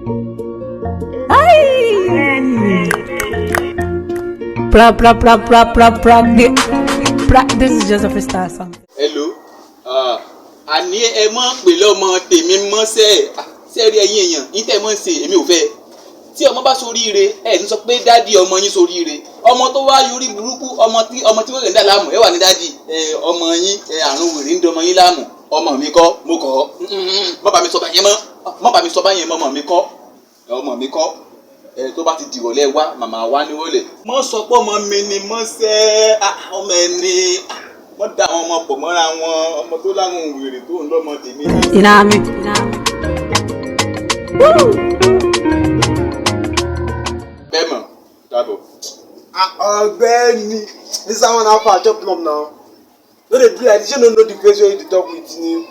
Ay! Pra pra pra pra pra pra. Pra. This is just a freestyle song. Hello. Ah, àní ẹ mọ̀ pé lọ́mọ tèmi mọ́ sẹ́ ẹ̀ sẹ́ẹ̀rí ẹ̀yin èèyàn yín tẹ́ ẹ mọ̀ ń ṣe, èmi ò fẹ́. Tí ọmọ bá soríire, ẹ ní sọ pé daddy ọmọ yín soríire. Ọmọ tó wá yorí burúkú, ọmọ tí wèrè ń dà láàmú, ẹ wà ní daddy ẹ ọmọ yín, ẹ àrùn wèrè ń dọmọ yín láàmú. Ọmọ mi kọ́, mo kọ́. Má bá mi sọ báyẹn mọ́, má bá mi sọ báyẹn mọ́. Ọmọ mi kọ́, ọmọ mi kọ́. Ẹ tó bá ti dìrọ̀lẹ́ wá, màmá wa nírọ̀lẹ́. Mọ́ sọ pé ọmọ mi ni mọ́ sẹ́ ọmọ ẹni wọ́n da àwọn ọmọ pọ̀ mọ́ra wọn, ọmọ tó láwọn wèrè tó ń lọ́mọ tèmi ní. You know what I mean? You know what I mean? Woo! Bẹ́ẹ̀ mọ̀ dábọ̀. Ah, ọ̀gbẹ́ni, this one, how far? Chop plum now. No dey do like this. You no know the face wey you dey talk with ni.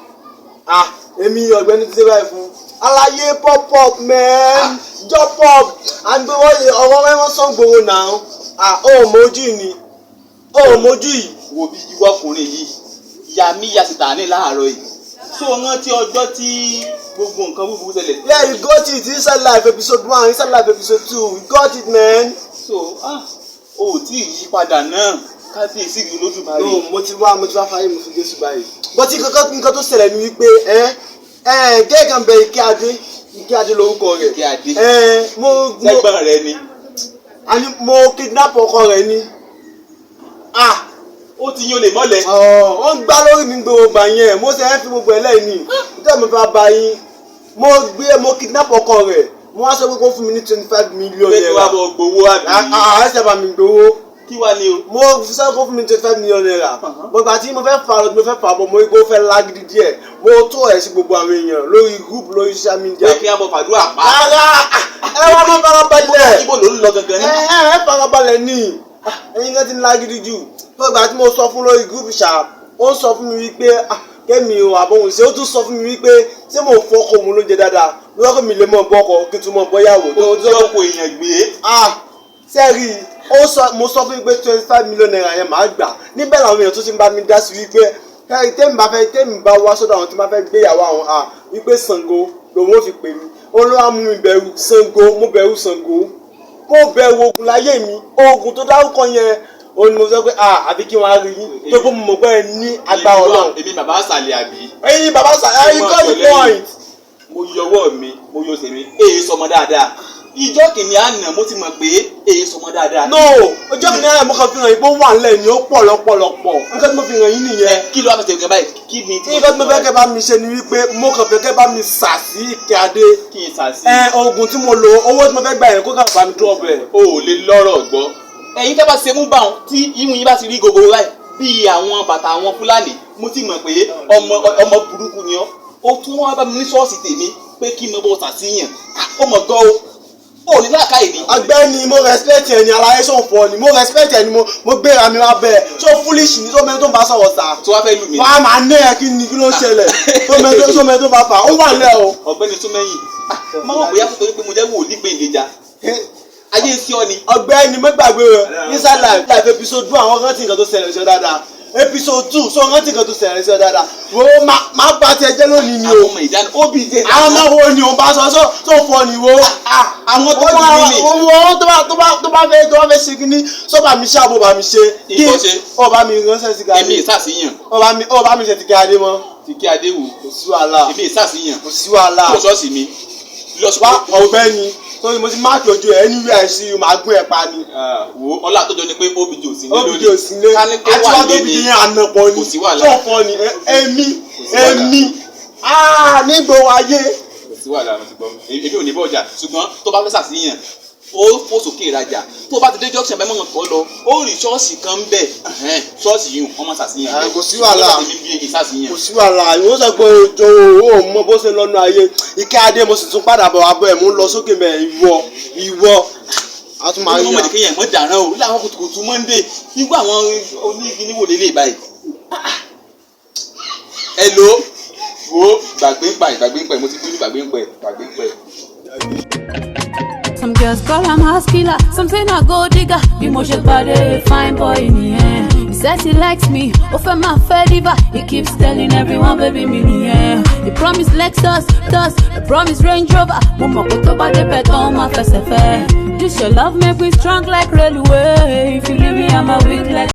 Ah, èmi ọ̀gbẹ́ni ti ṣe báyìí fún alaye. Pop up, man, jump up and gbowó ọwọ́ wẹ́wọ́n sàn gbowó now. Ah, ó mójú yìí ni, ó mójú yìí. Wo bí ìwọ ọkùnrin yìí ya mí ya sìtánì láàárọ̀ yìí, tó rántí ọjọ́ tí gbogbo nǹkan búburú ṣẹlẹ̀? Yeah, you got it. Inside Life episode 1, Inside Life episode 2, you got it, man. So ah, o ò tí ì yí padà náà, kábíyèsí ìlú Olódùmarè. No, mo ti wá fáyé mi fún Jésù báyìí. But nǹkan tó ṣẹlẹ̀ ni wípé ẹ gẹ́gẹ́ kan bẹ, Ike Adé, Ike Adé lórúkọ rẹ̀. Ike Adé. Ẹ mo Sẹ́gbọ̀n rẹ ni? Àní mo kidnap ọkọ rẹ̀ ni. Ah! Ó ti yín olè mọ́lẹ̀. Ọ̀ ó ń gbá lórí mi gbogbo gbà yẹn, mo ṣe ń fi gbogbo ẹ̀ lẹ́yìn ni nítorí mo fẹ́ bá yín. Mo gbé, mo kidnap ọkọ rẹ̀, mo wá sọ pé kó fún mi ní 25 million Pé kí naira. wàá bọ̀ gbowó àbí? Ah, ẹ ṣe bá mi gbowó. Kí wàá ní o? Mo sọ kó fún mi 25 million naira. Mo gbà tí mo fẹ́ fà lọ, tí mo fẹ́ fà bọ̀, mo rí pé ó fẹ́ lágídí díẹ̀. Mo tó ẹ̀ sí gbogbo àwọn èèyàn lórí group, lórí social media. Pé kí wọ́n bọ̀ fàdúrà pa? Rárá, ẹ wá mọ́ farabalẹ̀. Ibo ló ń lọ gangan ní? Ẹ farabalẹ̀ ní, ẹ̀yin kan ti ń lágídí jù. Tó ìgbà tí mo sọ fún lórí group ṣá, ó ń sọ fún mi wípé, ah, kémi ò àbọ̀hùn ṣe. Ó tún sọ fún mi wípé ṣé mo fọkọ òun lóúnjẹ dáadáa lọ́kọ̀ mi lè mọ̀ bọ́kọ kí n tún mọ̀ bọ́yàwó. Ó ti ọkọ̀ èèyàn gbé. Ah, sẹ́ẹ̀rì, ó sọ, mo sọ fún mi pé 25 million naira yẹn màá gbà. Níbẹ̀ làwọn èèyàn tó ti ń bá mi dá sí wípé tẹ́mi bá fẹ́, tẹ́mi bá wá sọ́dọ̀ àwọn tí bá fẹ́ gbéyàwó àwọn à wípé Ṣàngó lòun ó fi pè mí. Ó ló wá mú mi bẹ̀rù Ṣàngó. Mo bẹ̀rù Ṣàngó, mo bẹ̀rù ogun láyé mi. Ogun tó dárúkọ yẹn, ó ní mo sọ pé ah, àbí kí wọ́n á rí yín tó kó mo mọ̀ pé ẹ ní agbára Ọlọ́run. Èmi bàbá àṣàlẹ̀ àbí? Ẹ̀yin bàbá sà, ẹ̀yin got the point. Mo yọwọ́ mi, mo yọ tèmi. Èyí sọmọ dáadáa, ìjọ kìíní àná mo ti mọ̀ pé èyí sọmọ dáadáa. No, ọjọ́ kìíní àná mo kàn fi hàn yín pé ó wà nílẹ̀ ni, ó pọ̀ lọ́pọ̀lọpọ̀. Nǹkan tí mo fi hàn yín nìyẹn. Kí ló wá fẹsẹ̀ gan báyìí? Kí ni? Nǹkan tí mo fẹ́ kẹ́ bá mi ṣe ni wípé mo kàn fẹ́ kẹ́ bá mi sà sí Ike Adé. Kí n sà sí? Ẹ oògùn tí mo lò, owó tí mo fẹ́ gbà yẹn, kó kàn bá mi drop ẹ̀. O ò lè lọ́rọ̀ gbọ́. Ẹ̀yin tẹ́ bá ṣe mú báwọn tí imú yín bá ti rí gogoro báyìí bíi àwọn bàtà àwọn Fúlàní, mo ti mọ̀ pé ọmọ burúkú ni ọ́. Ó tún wá bá mi ní ṣọ́ọ̀ṣì tèmi pé kí n mọ bó ṣàṣìyàn. Ó mọ̀ gan o, ò ní làákàyè ni. Ọ̀gbẹ́ni, mo respect ẹ ní aláyé sọ̀fọ̀ ni. Mo respect ẹ ní, mo gbéra mi wá bẹ́ẹ̀. So foolish ni tó mẹ́rin tó ń bá sọ̀rọ̀ sá. Tó wá fẹ́ lù mí. Wàá máa ní ẹ. Kí ni, kí ló ń ṣẹlẹ̀? Tó mẹ́rin tó bá fà ó wà lẹ́ o. Ọ̀gbẹ́ni Túnmẹ́yìn, má wọ́n bóyá tó torí pé mo jẹ́ wòlíì pé ìlẹ̀jà ayé ń sí ọ ni. Ọ̀gbẹ́ni, mo gbàgbé rẹ. Inside Life episode 1, àwọn rántí nǹkan tó ṣẹlẹ̀ sí ọ dáadáa. Episode 2, so rántí nǹkan tó ṣẹlẹ̀ sí ọ dáadáa. Wo, má bá tiẹ̀ jẹ́ lónìí ni o. Àwọn ọmọ ìdáná ó bí jẹ. Àwọn ọmọ wo ni òun bá sọ sọ fọ ni wo? Àwọn tó wà ní mi. Wo, tó bá fẹ́ ṣe kínní, sọ bá mi ṣe, àbò bá mi ṣe. Ìkọ́ ṣe. Ó bá mi ránṣẹ́ sí Èmi gàdé. ìsàsíyàn. Ó bá mi ṣe ti gàdé mọ́. Ti kí adé wò. Kò sí wàhálà. Èmi ìsàsíyàn. Kò sí wàhálà. Kó ṣọ́ọ̀ṣì mi lọ sí. Wá, ọ̀gbẹ́ni, torí mo ti mark ojú ẹ, anywhere I see you, màá gún ẹ pa ni. Wo, ọlá àtọjọ ni pé obj ò sí ní lónìí. Obj ò sí lé. Ká ní kó Àti wà wá lé tóbi ní. yẹn ànàpọ̀ ni. Kò sí wàhálà. Tó fọ́ ni èmi. Kò sí wàhálà. Èmi nígbò ayé. Kò sí wàhálà, mo ti gbọ́. Èmi ò ní bọ́jà, ṣùgbọ́n tó bá fẹ́ sàṣìyàn, ó fò sókè ìrajà. Tó bá ti dé junction bẹ́ẹ̀, mọ̀ kọ́ lọ, ó rí ṣọ́ọ̀ṣì kan bẹ́ẹ̀, ṣọ́ọ̀ṣì yìí wọ́n máa ṣàṣìyàn bẹ́ẹ̀. Kò sí wàhálà. Èmi bí ìṣàṣìyàn. Kò sí wàhálà. Ìwọ sọ pé ojo ò mọ bó ṣe lọ́nà ayé Ike Adé. Mo sì tún padà bọ̀ wá bọ̀ ẹ̀, mo ń lọ sókè mẹ́. Ìwọ a tún máa Ó rí ní mọ̀jẹ̀ kéèyàn mọ̀ dàrán o láwọn kùtùkùtù Monday nígbà àwọn onígi wò lélẹ̀ báyìí. Hello, wo, gbàgbé ń pa ẹ̀, gbàgbé ń pa ẹ̀, mo ti bínú, gbàgbé ń pa ẹ̀, gbàgbé ń pa ẹ̀. Some girls call am house killer, some say na gold digger. Bí mo ṣe pàdé fine boy nìyẹn. He says he likes me, ó fẹ́ máa fẹ́ diva. He keeps telling everyone baby mi nìyẹn. You promise Lexus, thus you promise Range Rover. Mo mọ̀ pé tó bá débẹ̀ tán, ó máa fẹsẹ̀ fẹ́. This your love make me strong like railway. If you leave me, I'm a weak like.